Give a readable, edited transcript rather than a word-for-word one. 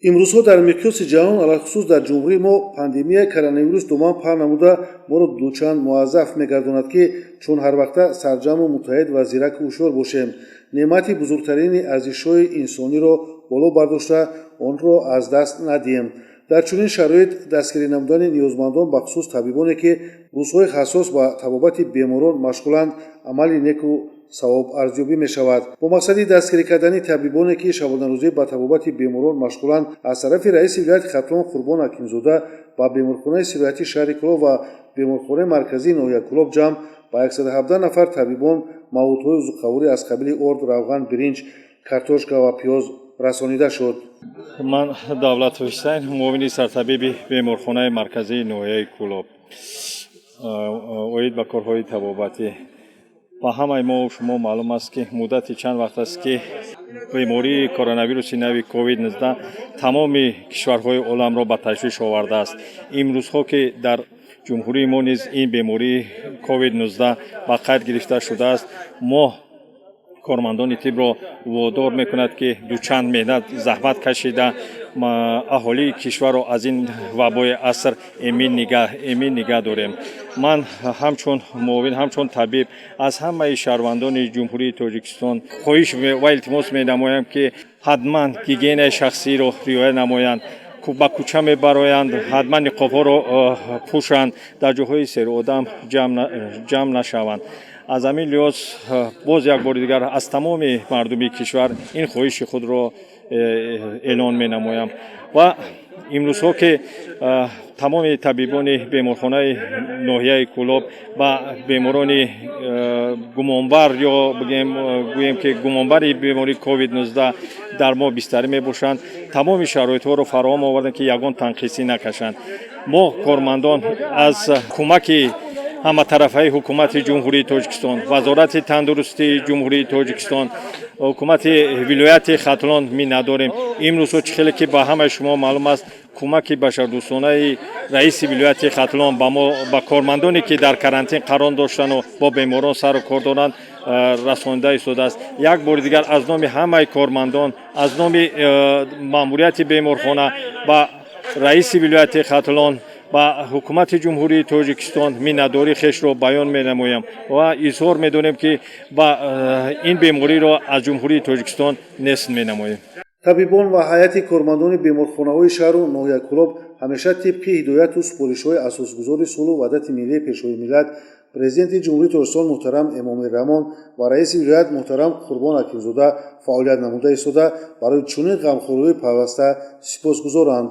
Имрӯзҳо дар миқёси ҷаҳон, алалхусус дар ҷумҳурии мо, пандемияи коронавирус доман паҳн намуда, моро дучанд муваззаф мегардонад, ки чун ҳарвақта сарҷамъу муттаҳид ва зираку ҳушёр бошем, неъмати бузургтарини арзишҳои инсониро боло бардошта, онро аз даст надиҳем. Дар чунин шароит дастгирӣ намудани ниёзмандон, бахусус табибоне, ки рӯзҳои ҳассос ба табобати беморон машғуланд, амали неку савоб арзёбӣ мешавад. Бо мақсади дастгирӣ кардани табибоне, ки шабонарӯзӣ ба табобати беморон машғуланд, аз тарафи раиси вилояти Хатлон Қурбон Ҳакимзода ба беморхонаи сироятии шаҳри Кӯлоб ва беморхонаи марказии ноҳияи Кӯлоб ҷамъ ба 117 нафар табибон маводҳои озуқаворӣ аз қабили орд, равған, биринҷ, картошка ва пиёз расонида шуд. Ман Давлатов Ҳусайн, муовини сартабиби беморхонаи марказии ноҳияи Кӯлоб, оид ба корҳои табобатӣ. Ба ҳамаи мо шумо маълум аст, ки муддати чанд вақт аст, ки бемории коронавируси нави COVID-19 тамоми кишварҳои оламро ба ташвиш овардааст. Имрӯзҳо, ки дар ҷумҳурии мо низ ин бемории COVID-19 ба қайд гирифта шудааст, мо кормандони тибро водор мекунад, ки дучанд меҳнат заҳмат кашида, аҳолии кишварро аз ин вабои аср эмин нигаҳ дорем. Ман ҳамчун муовин, ҳамчун табиб аз ҳамаи шаҳрвандони Ҷумҳурии Тоҷикистон хоҳиш ва илтимос менамоям, ки ҳатман гигиенаи шахсиро риоя намоянд, ба кӯча мебароянд, ҳатман ниқобҳоро пӯшанд, дар ҷоҳои серодам ҷамъ нашаванд. Аз ҳамин лиҳоз боз як бори дигар аз тамоми мардуми кишвар ин хоҳиши худро эълон менамоям. Ва имрӯзҳо, ки тамоми табибони беморхонаи ноҳияи Кӯлоб ба беморони гумонбар ё бигем, гӯем, ки гумонбари бемории COVID-19 дар мо бистарӣ мебошанд, тамоми шароитҳоро фароҳам овардем, ки ягон танқисӣ накашанд. Мо, кормандон, аз кӯмаки ҳаматарафаи Ҳукумати Ҷумҳурии Тоҷикистон, Вазорати тандурустии Ҷумҳурии Тоҷикистон, ҳукумати вилояти Хатлон миннатдорем. Имрӯзҳо, чӣ хеле ки ба ҳамаи шумо маълум аст, кӯмаки башардӯстонаи раиси вилояти Хатлон ба мо, ба кормандоне, ки дар карантин қарор доштану бо беморон сару кор доранд, расонида истодааст. Як бори дигар аз номи ҳамаи кормандон, аз номи маъмурияти беморхона ба раиси вилояти Хатлон, ба Ҳукумати Ҷумҳурии Тоҷикистон миннатдории хешро баён менамоям ва изҳор медонем, ки ба ин бемориро аз Ҷумҳурии Тоҷикистон нест менамоем. Табибон ва ҳайати кормандони беморхонаҳои шаҳру ноҳияи Кӯлоб ҳамеша тибқи ҳидояту супоришҳои асосгузори сулҳу ваҳдати миллӣ, Пешвои миллат, Президенти Ҷумҳурии Тоҷикистон муҳтарам Эмомалӣ Раҳмон ва раиси вилоят муҳтарам Қурбон Ҳакимзода фаъолият намуда истода, барои чунин ғамхориҳои пайваста сипосгузоранд.